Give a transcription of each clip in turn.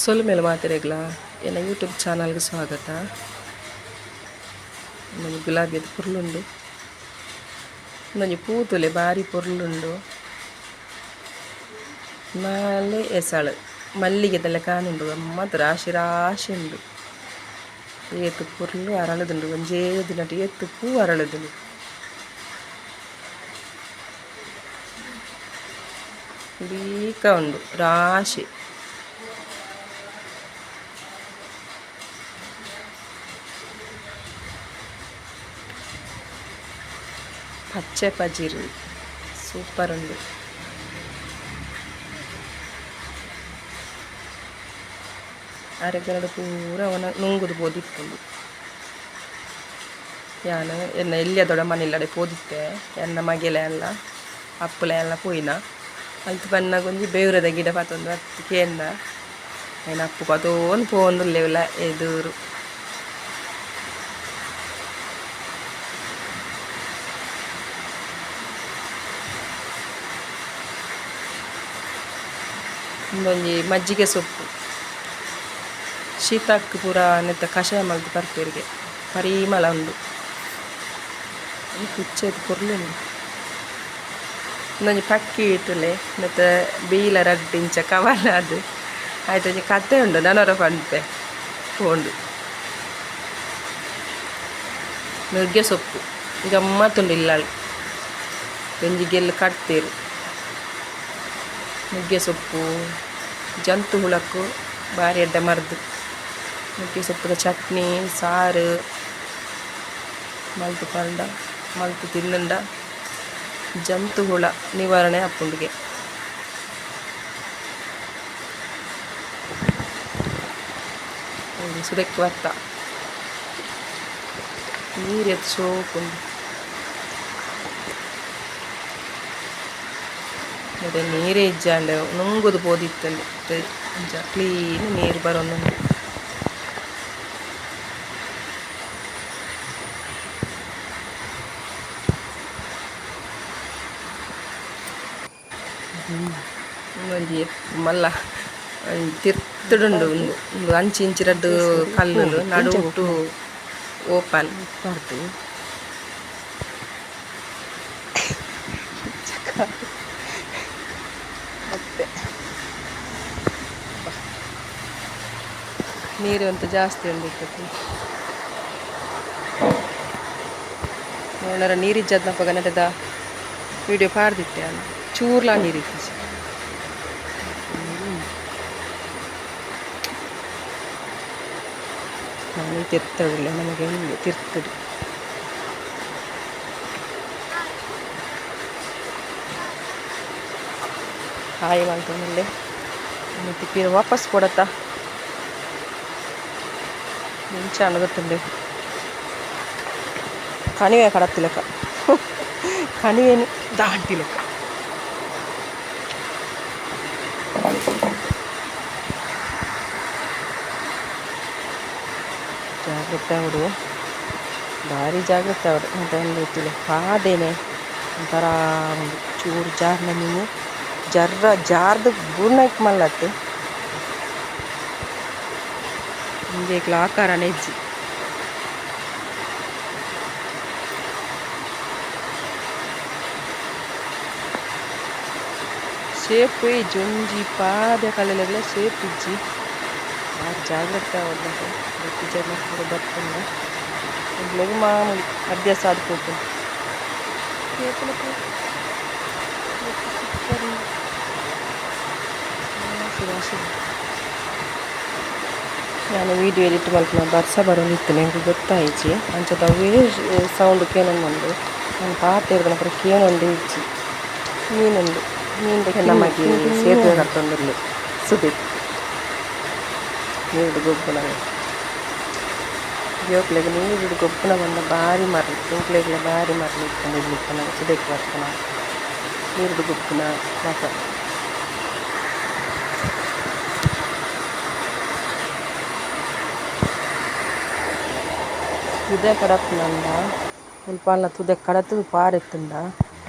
ಸೊಲ್ಮೆಲು ಮಾತೆರೆಗ್ಲ ಎನ್ನ ಯೂಟ್ಯೂಬ್ ಚಾನಲ್ಗೆ ಸ್ವಾಗತ. ಒಂಜಿ ಗುಲಾಬಿದ ಪೊರ್ಲುಂಡು, ಒಂಜಿ ಪೂ ತೂಲೆ ಬಾರಿ ಪೊರ್ಲುಂಡು. ನಾಲೆ ಎಸಳು ಮಲ್ಲಿಗೆದ ಲೆಕ ಉಂಡು, ಗಮ್ಮತ್ ರಾಶಿ ರಾಶಿ ಉಂಡು. ಏತ್ ಪೊರ್ಲು ಅರಳುದುಂಡು, ಒಂಜೇ ದಿನಟ್ ಏತ್ ಪೂ ಅರಳುದುಂಡು. ಇಡೀಕ ಉಂಡು ರಾಶಿ. ಪಚ್ಚೆ ಪಜಿರು ಸೂಪರ್ ಉಂಡು. ಅರೆಗಲಡ್ ಪೂರ ಅವನ ನುಂಗುದು ಪೋದಿಪ್ಪುಂಡು. ಯಾನ್ ಎನ್ನ ಎಲ್ಯದೊಡ ಮನಿಲ್ಲಡೆ ಪೋದಿತ್ತೆ, ಎನ್ನ ಮಗೆಲೆ ಎಲ್ಲ ಅಪ್ಪುಲೆ ಎಲ್ಲ ಪೋಯಿನ. ಅಲ್ತ್ ಬನ್ನಗ ಒಂಜಿ ಬೇವ್ರದ ಗಿಡ ಪತೊಂದು ಅತ್ತು ಕೇಂದ ಐನ ಅಪ್ಪು ಪತೊಂದು ಪೋವೊಂದುಲ್ಲೆವುಲ ಎದುರು. ಉಂದೊಂಜಿ ಮಜ್ಜಿಗೆ ಸೊಪ್ಪು, ಶೀತಕ್ ಪೂರ ನೆತ್ತ ಕಷಾಯ ಮಲ್ತ್ ಪರ್ಪೆರ್ಗೆ, ಪರಿಮಳ ಉಂಡು. ಪುಚ್ಚೆಗ್ ಪೊರ್ಲುಂಡು. ಉಂದೊಂಜಿ ಪಕ್ಕಿ ತೂಲೆ, ನೆತ್ತ ಬೀಲ ರಡ್ಡ್ ಇಂಚ ಕವಲಾದ್ ಐತ ಒಂಜಿ ಕತೆ ಉಂಡು, ನನೊರ ಪನ್ಪೆ ಪೋಂಡು. ನುಗ್ಗೆ ಸೊಪ್ಪು ಗಮ್ಮತ್ತುಂಡು ಇಲ್ಲಲ್, ಒಂಜಿ ಗೆಲ್ಲ್ ಕಟ್ತೆರ್. ನುಗ್ಗೆ ಸೊಪ್ಪು ಜಂತು ಹುಳಕ್ಕು ಬಾರಿ ಎಡ್ಡೆ ಮರ್ದ್. ನುಗ್ಗೆ ಸೊಪ್ಪುದ ಚಟ್ನಿ ಸಾರು ಮಲ್ತ್ ಪಂಡ ಮಲ್ತ್ ತಿಂದುಂಡ ಜಂತು ಹುಳ ನಿವಾರಣೆ ಆಪುಂಡುಗೆ. ಸುದೆಕ್ ಬತ್ತ ನೀರ್ ಏತ್ ಶೋಕುಂಡು. ಮತ್ತೆ ನೀರೇ ಇಜ್ಜಾಂಡ್ ನುಂಗುದು ಪೋದಿತ್ತುಂಡು, ಇಂಚ ಕ್ಲೀನ್ ನೀರ್ ಬರೊಂದುಂಡು. ಒಂಜಿ ಮಲ್ಲ ತಿರ್ತುಡುಂಡು ಉಂದು, ಉಂದು ಅಂಚಿ ಇಂಚಿ ರಡ್ಡ್ ಕಲ್ಲುಲು ನಡುಟು ಓಪನ್. ಪಾಡ್ದು ಮತ್ತೆ ನೀರು ಅಂತ ಜಾಸ್ತಿ ಉಂಡು ಇತ್ತತಿ. ನೋಡರ ನೀರಿಜ್ಜದ್ನಪಗ ನೆಟದ ವಿಡಿಯೋ ಪಾಡ್ದಿತ್ತೆ ಅಲ್ಲ, ಚೂರ್ಲಾ ನೀರಿತ್ತಿಜಿ. ನಾನು ತಿರ್ತಡಿಲ್ಲ ನಮಗೆ ತಿರ್ತಡು. ಹಾಯ್ ಮಲ್ತೊಂದುಲ್ಲೆ ಮತ್ತೆ ಪಿರ ವಾಪಸ್ ಕೊಡತ್ತ ಎಂಚ ಗೊತ್ತುಂಡು. ಕಣಿವೆ ಕಡತ್ತಿಲೆಕ್ಕ, ಕಣಿವೆನು ದಾಂಟಿಲೆಕ್ಕ. ಜಾಗ್ರತೆ ಅವಡು, ಭಾರಿ ಜಾಗ್ರತೆ ಅವಡು. ಮತ್ತೆ ಒಂದು ಗೊತ್ತಿಲ್ಲ ಪಾದೇನೆ ಒಂಥರ ಒಂದು ಚೂರು ಜಾರ್ನ ನೀವು ಜರ್ರ ಜಾರ್ದು ಬೂರ್ನೈಕ್ ಮಲ್ಲತ್ತು. ಇಂಜೆಕ್ಲ ಆಕಾರನೇ ಇಜ್ಜಿ. ಶೇಪ್ ಇಜ್ಜಿ, ಒಂಜಿ ಪಾದೆ ಕಲ್ಲುಲೆಗ್ಲ ಶೇಪ್ ಇಜ್ಜಿ. ಭಾರಿ ಜಾಗ್ರತೆ ಆವೊಡು ಗೊತ್ತಿಜ್ಜಾಂಡ ಪೂರ ಬತ್ತುಂಡ ಎಂಕ್ಲೆಗ್ ಮಾಮೂಲಿ ಅಭ್ಯಾಸ ಆದ್ ಪೋಪುಂಡು. ಯಾನ್ ವೀಡಿಯೋ ಎಡಿಟ್ ಮಲ್ಪುನ ಬರ್ಸ ಬರೊಂದಿತ್ತಿನ ಎಂಕ್ ಗೊತ್ತಾಯಿಜಿ, ಅಂಚದ ಅವ್ವೇ ಸೌಂಡ್ ಕೇನೊಂದುಂಡು. ಯಾನ್ ಪಾತೆರ್ದನ ಪೂರ ಕೇನೊಂದೇ ಇಜ್ಜಿ. ಮೀನುಂಡು, ಮೀನ್ ನಮಗೆ ಸೇತುವೆ ಕಟ್ಟೊಂದುಲ್ಲೆ ಸುದೆಕ್ ನೀರ್ಡ್ ಗೊಬ್ಬುನ. ಜೋಕ್ಲೆಗ್ ನೀರ್ಡ್ ಗೊಬ್ಬುನ ಪಂಡ ಬಾರಿ ಮರ್ಲ್, ಎಂಕ್ಲೆಗ್ಲ ಬಾರಿ ಮರ್ಲ್ ಇತ್ತುಂಡು. ಇತ್ತಿನ ಸುದೆಕ್ ಬರ್ಪುನ ನೀರ್ಡ್ ಗೊಬ್ಬುನ ಮಾತ. ತುದೆ ಕಡಪುನಂಡ ಮುಲ್ಪ ತುದೆ ಕಡತುದು ಪಾರೆತ್ತುಂಡ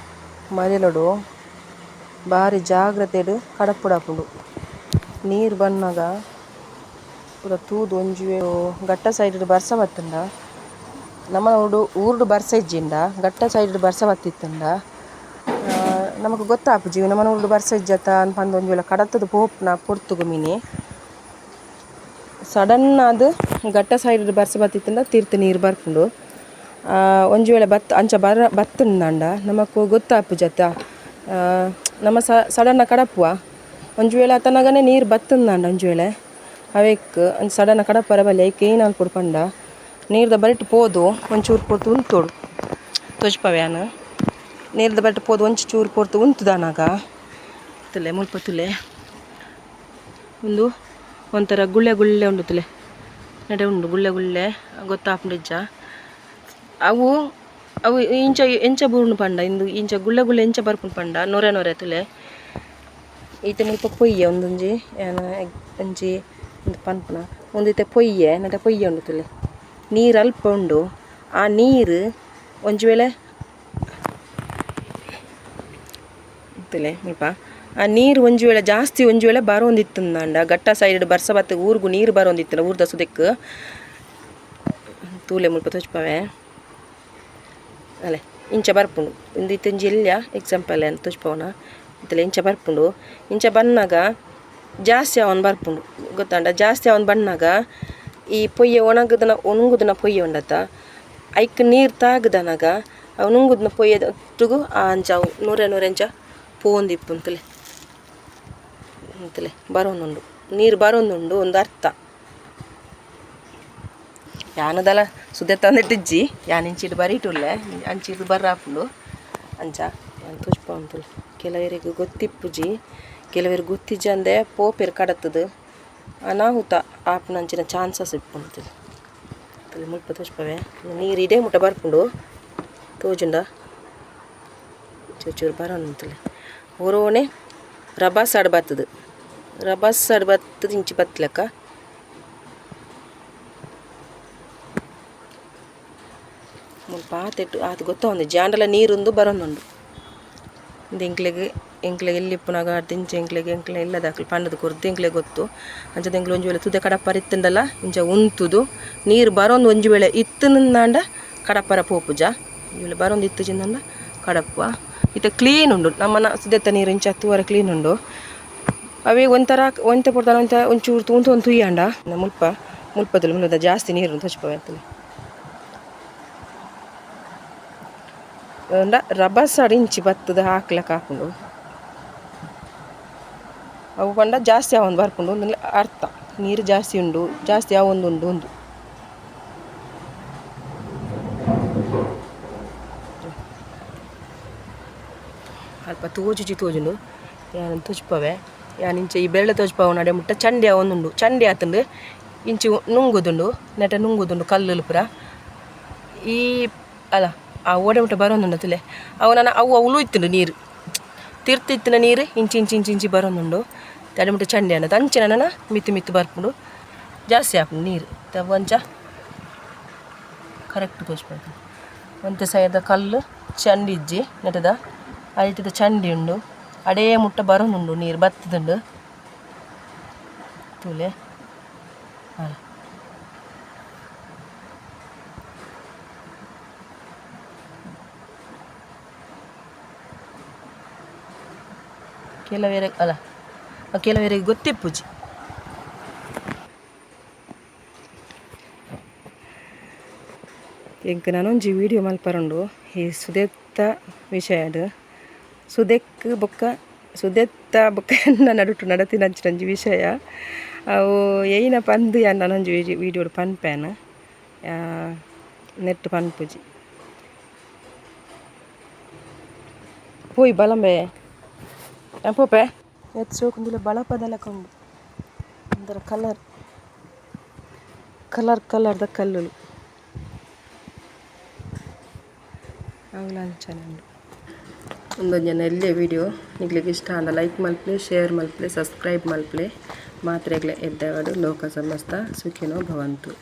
ಮರಿಯಲೊಡು ಬಾರಿ ಜಾಗ್ರತೆಡ್ ಕಡಪುಡಾಪುಂಡು. ನೀರ್ ಬನ್ನಗ ಪೂರ ತೂದು ಒಂಜಿ ಘಟ್ಟ ಸೈಡ್ ಬರ್ಸ ಬತ್ತುಂಡ ನಮ್ಮ ಊರುಡು ಬರ್ಸ ಇಜ್ಜಿಂಡ ಘಟ್ಟ ಸೈಡ್ ಬರ್ಸ ಬತ್ತಿತ್ತುಂಡ ನಮಕ್ ಗೊತ್ತಾಪುಜಿ ನಮನ ಊರುಡು ಬರ್ಸ ಇಜ್ಜತ ಪಂದ್ ಒಂಜಿ ವೇಳೆ ಕಡತದ ಪೋಪುನ ಪೊರ್ತುಗು ಮಿನಿ ಸಡನ್ ಆದ್ ಘಟ್ಟ ಸೈಡ್ ಬರ್ಸ ಬತ್ತಿತ್ತುಂಡ ತೀರ್ಥ ನೀರು ಬರ್ಪುಂಡು. ಒಂಜಿ ವೇಳೆ ಬತ್ ಅಂಚ ಬರ ಬತ್ತುಂಡಾಂಡ ನಮಕ್ ಗೊತ್ತಾಪುಜತ ನಮ ಸಡನ್ ಕಡಪುವ ಒಂಜಿ ವೇಳೆ ಅತನಗನೆ ನೀರು ಬತ್ತುಂದಾಂಡ ಒಂಜಿ ವೇಳೆ ಅವೆಕ್ ಒಂಜಿ ಸಡನ್ ಕಡಪರ ಬಲ್ಲಿ ಐಕ್ ಏನ್ ಪಂಡ ನೀರ್ದ ಬರಿಟ್ ಪೋದು ಒಂಚೂರು ಪೊರ್ತು ಉಂತೊಡು ತೋಜ್ಪವೆ ಯಾನ್ ನೀರ್ದ ಬರಿಟ್ ಪೋದು ಒಂಚಿ ಚೂರು ಪೊರ್ತು ಉಂತುದಾನಾಗ ತುಲೆ ಮುಲ್ಪ ತುಲೆ ಉಂದು ಒಂಥರ ಗುಳ್ಳೆ ಗುಳ್ಳೆ ಉಂಡು ತುಲೆ ನಡೆ ಉಂಡು ಗುಳ್ಳೆ ಗುಳ್ಳೆ ಗೊತ್ತಾಪುಂಡು ಇಜ್ಜ ಅವು ಅವು ಇಂಚ ಎಂಚ ಬೂರುಂಡು ಪಂಡ ಇಂದು ಇಂಚ ಗುಳ್ಳೆ ಗುಳ್ಳೆ ಎಂಚ ಬರ್ಪುಂಡು ಪಂಡ ನೊರೆ ನೊರೆ ತುಲೆ ಈತೆ ಮುಲ್ಪ ಪೊಯ್ಯೆ ಒಂದೊಂಜಿ ಯಾನ ಒಂಜಿ ಉಂದು ಪನ್ಪುನ ಉಂದು ಇತ್ತೆ ಪೊಯ್ಯೆ ನಟ ಪೊಯ್ಯೆ ಉಂಡು ತುಲೆ ನೀರು ಅಲ್ಪ ಉಂಡು ಆ ನೀರು ಒಂಜಿ ವೇಳೆ ತುಲೆ ಮುಲ್ಪ ಆ ನೀರು ಒಂಜಿ ವೇಳೆ ಜಾಸ್ತಿ ಒಂಜಿ ವೇಳೆ ಬರೋಂದಿತ್ತುಂದಾಂಡ ಘಟ್ಟ ಸೈಡ್ ಬರ್ಸ ಬತ್ತು ಊರುಗು ನೀರು ಬರೋಂದಿತ್ತುಂಡ ಊರ್ದ ಸುದೆಕ್ ತೂಲೆ ಮುಲ್ಪ ತೋಜ್ಪವೆ ಅಲೆ ಇಂಚ ಬರ್ಪುಂಡು ಇಂದು ಇತ್ತೊಂಜಿ ಎಲ್ಯ ಎಕ್ಸಾಂಪಲ್ ಏನು ತೋಜ್ಪವನ ಇತ್ತಲೆ ಇಂಚ ಬರ್ಪುಂಡು ಇಂಚ ಬನ್ನಗ ಜಾಸ್ತಿ ಅವನ್ ಬರ್ಪುಂಡು ಗೊತ್ತಾಂಡ ಜಾಸ್ತಿ ಅವನ್ ಬನ್ನಾಗ ಈ ಪೊಯ್ಯೆ ಒಣಗುದನ ಒಣಗುದನ ಪೊಯ್ಯೆ ಉಂಡತ ಐಕ್ ನೀರು ತಾಗದನಾಗ ಅವು ನುಂಗುದನ ಪೊಯ್ಯೆ ಒಟ್ಟುಗು ಆ ಅಂಚ ಅವು ನೊರೆ ನೊರೆ ಅಂಚ ಪೋಂದಿಪ್ಪುಂತಲೆ ಅಂತಲೆ ಬರೋನುಂಡು ನೀರು ಬರೋನುಂಡು ಒಂದು ಅರ್ಥ. ಯಾನದಲ ಸುದೆ ತಂದಿಟ್ಟಿಜ್ಜಿ ಯಾನ್ ಇಂಚಿಡ್ ಬರೀಟುಲ್ಲೆ ಅಂಚಿಡ್ ಬರ್ರಾಪುಂಡು ಅಂಚ ಯಾನ್ ತೋಜ್ಪ ಉಂತುಲೆ ಕೆಲವರಿಗೆ ಗೊತ್ತಿಪ್ಪುಜಿ ಕೆಲವೆರ್ ಗೊತ್ತಿಜ್ಜಂದೆ ಪೋಪೆರ್ ಕಡತದು ಅನಾಹುತ ಆಪುನಂಚಿನ ಚಾನ್ಸಸ್ ಇಪ್ಪುಂಡು ತುಲೆ ಮುಲ್ಪ ತೋಜ್ಪವೆ ನೀರು ಇಡೇ ಮುಟ್ಟ ಬರ್ಪುಂಡು ತೋಜುಂಡ ಚೂರು ಚೂರು ಬರೋನುಂತುಲೆ ಒರೋನೆ ರಬಸಾಡ್ ಬತ್ತದು ರಬಸಾಡ್ ಬತ್ತದು ಇಂಚಿ ಬತ್ತಲೆಕ್ಕ ಮುಲ್ಪ ಆತೆಟ್ಟು ಆತ್ ಗೊತ್ತೊಂದು ಜಾಂಡಲ ನೀರುಂದು ಬರೋನುಂಡು ಇಂದು ಎಂಕ್ಲೆಗ್ ಎಂಕ್ಲೆಗ್ ಎಲ್ಲಿ ಇಪ್ಪುನಗ ದಿಂಚ ಎಂಕ್ಲೆಗ್ ಎಂಕ್ಲೆ ಇಲ್ಲದಾಕ್ಲು ಪಂಡದ ಕೊರ್ದು ಎಂಕ್ಲೆಗ್ ಗೊತ್ತು ಅಂಚದ ಎಂಕ್ಲೆ ಒಂಜಿ ವೇಳೆ ತುದೆ ಕಡಪರ ಇತ್ತುಂಡಲ ಇಂಚ ಉಂತುದು ನೀರು ಬರೋಂದು ಒಂಜಿ ವೇಳೆ ಇತ್ತುಂದಾಂಡ ಕಡಪರ ಪೋಪುಜ ಒಂಜಿ ವೇಳೆ ಬರೋಂದು ಇತ್ತುಜಿಂದಂಡ ಕಡಪುವ. ಇತ್ತೆ ಕ್ಲೀನ್ ಉಂಡು ನಮ್ಮನ ಸುದೆತ್ತ ನೀರು ಇಂಚ ತೂವರೆ ಕ್ಲೀನ್ ಉಂಡು ಅವೇ ಒಂಥರ ಒಂತೆ ಪೊರ್ತನ ಒಂತೆ ಒಂಚೂರು ತೂಂತು ಒಂದು ತುಯ್ಯಾಂಡ ಮುಲ್ಪ ಮುಲ್ಪದಲ್ಲಿ ಮುಲ್ಪದ ಜಾಸ್ತಿ ನೀರು ತೋಜ್ಪವೆ ಅಂತಲೆ ರಬಸಾಡ್ ಇಂಚಿ ಬತ್ತದ ಹಾಕ್ಲಕ್ಕ ಹಾಪುಂಡು ಅವು ಪಂಡ ಜಾಸ್ತಿ ಆವೊಂದು ಬರ್ಪುಂಡು ಒಂದು ಅರ್ಥ ನೀರು ಜಾಸ್ತಿ ಉಂಡು ಜಾಸ್ತಿ ಆವೊಂದುಂಡು ಉಂದು ಅಲ್ಪ ತೋಜುಜಿ ತೋಜುಂಡು ಯಾನ್ ತೋಜ್ಪವೆ ಯಾನ್ ಇಂಚ ಈ ಬೆರಳೆ ತೋಜ್ಪಾವು ನಡೆ ಮುಟ್ಟ ಚಂಡಿ ಆವೊಂದುಂಡು ಚಂಡಿ ಆತುಂಡು ಇಂಚಿ ನುಂಗುದುಂಡು ನೆಟ ನುಂಗುದುಂಡು ಕಲ್ಲುಲು ಪೂರ ಈ ಅಲ್ಲ ಆ ಓಡೆ ಮುಟ್ಟ ಬರೋನುಂಡು ತುಲೆ ಅವು ನನ ಅವು ಅವ್ಲು ಇತ್ತುಂಡು ನೀರು ತಿರ್ತು ಇತ್ತಿನ ನೀರು ಇಂಚಿ ಇಂಚಿ ಇಂಚಿ ಇಂಚಿ ಬರೋನುಂಡು ತಡೆ ಮುಟ್ಟ ಚಂಡಿ ಅನ್ನದು ಅಂಚಿನ ನನ ಮಿತ್ತು ಮಿತ್ತು ಬರ್ಪುಂಡು ಜಾಸ್ತಿ ಆಪುಂಡು ನೀರು ಒಂಚ ಕರೆಕ್ಟ್ ತೋಜ್ಪವೆ ಒಂತೆ ಸೈಡ್ದ ಕಲ್ಲು ಚಂಡಿ ಇಜ್ಜಿ ನೆಟದ ಅರಿಟದ ಚಂಡಿ ಉಂಡು ಅಡೇ ಮುಟ್ಟ ಬರೋನುಂಡು ನೀರು ಬತ್ತದುಂಡು ತೂಲೆ ಅಲ್ಲ ಕೆಲವೆರೆ ಅಲ್ಲ ಕೆಲವರಿಗೆ ಗೊತ್ತಿಪ್ಪುಜಿ. ಎಂಕ್ ನಾನೊಂಜಿ ವೀಡಿಯೋ ಮಲ್ಪರುಂಡು ಈ ಸುದೆತ್ತ ವಿಷಯಡ್ ಸುದೆಕ್ ಬೊಕ್ಕ ಸುದೆತ್ತ ಬೊಕ್ಕ ನಡುಟು ನಡತಿನಂಚಿನಂಜಿ ವಿಷಯ ಅವು ಏಯ್ನ ಪಂದ್ ಯಾನ್ ನನೊಂಜಿ ವೀಡಿಯೋಡು ಪನ್ಪೇನ್ ನೆಟ್ ಪನ್ಪುಜಿ ಪೋಯಿ ಬಲಂಬೆ ಪೋಪೆ ಏತ್ ಶೋಕುಂದುಲ ಬಳಪದ ಲೆಕ್ಕ ಉಂಡು ಒಂಥರ ಕಲರ್ ಕಲರ್ ಕಲರ್ದ ಕಲ್ಲುಲು ಅವುಲ ಅಂಚನೆ ಉಂಡು. ಉಂದೊಂಜಿ ಎಲ್ಯ ವೀಡಿಯೋ ನಿಕ್ಲೆಗ್ ಇಷ್ಟ ಆಂಡ ಲೈಕ್ ಮಲ್ಪುಲೆ ಶೇರ್ ಮಲ್ಪುಲೆ ಸಬ್ಸ್ಕ್ರೈಬ್ ಮಲ್ಪುಲೆ ಮಾತ್ರೆಗ್ಲ ಎದ್ದೆವಡ್ ಲೋಕ ಸಮಸ್ತ ಸುಖಿನೋ ಭವಂತು.